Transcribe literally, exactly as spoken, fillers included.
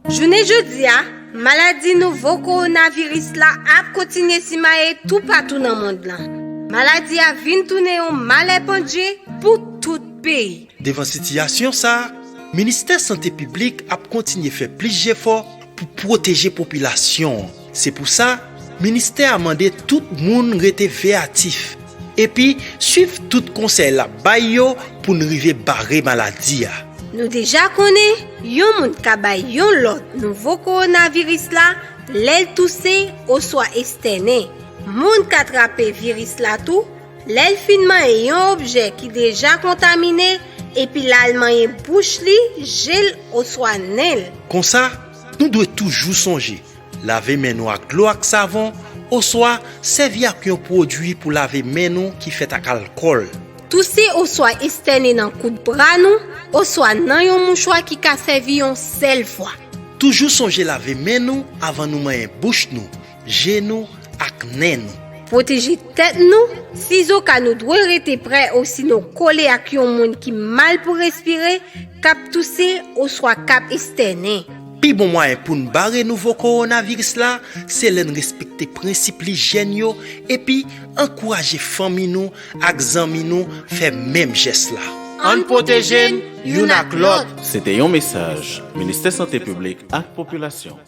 Jounen jodi a, maladi nouvo kowonaviris la ap kontinye simaye toupatou nan mond lan. Maladi a vin tounen yon malè pandje pou tout peyi. Devan sitiyasyon sa a, Ministè Sante Piblik ap kontinye fè plis jefò pou pwoteje popilasyon an. Se pou sa, ministè a mande tout moun rete veyatif epi swiv tout konsèy l ap bay yo pou n rive bare maladi a. Nou deja konnen yon moun ka bay yon lòt nouvo kowonaviris la lè l touse oswa estènen. Moun ka trape viris la tou lè l fin manyen yon objè ki deja kontamine epi l al manyen bouch li, je l oswa nen l. Konsa, nou dwe toujou sonje lave men nou ak dlo ak savon oswa sèvi ak yon pwodui pou lave men nou ki fèt ak alkòl. Touse oswa estènen nan kout bra nou oswa nan yon mouchwa ki ka sèvi yon sèl fwa. Toujou sonje lave men nou avan nou manyen bouch nou, je nou ak nen nou. Pwoteje tèt nou, sizoka nou dwe rete prè osinon kole ak yon moun ki mal pou respire, k ap touse oswa k ap estènen. Pi bon mwayen pou n bare nouvo kowonaviris la, se lè n respekte prensip lijyèn yo epi ankouraje fanmi nou ak zanmi nou fè menm jès la. Ann pwoteje n youn ak lòt. Se te yon mesaj Ministè Sante Piblik ak Popilasyon.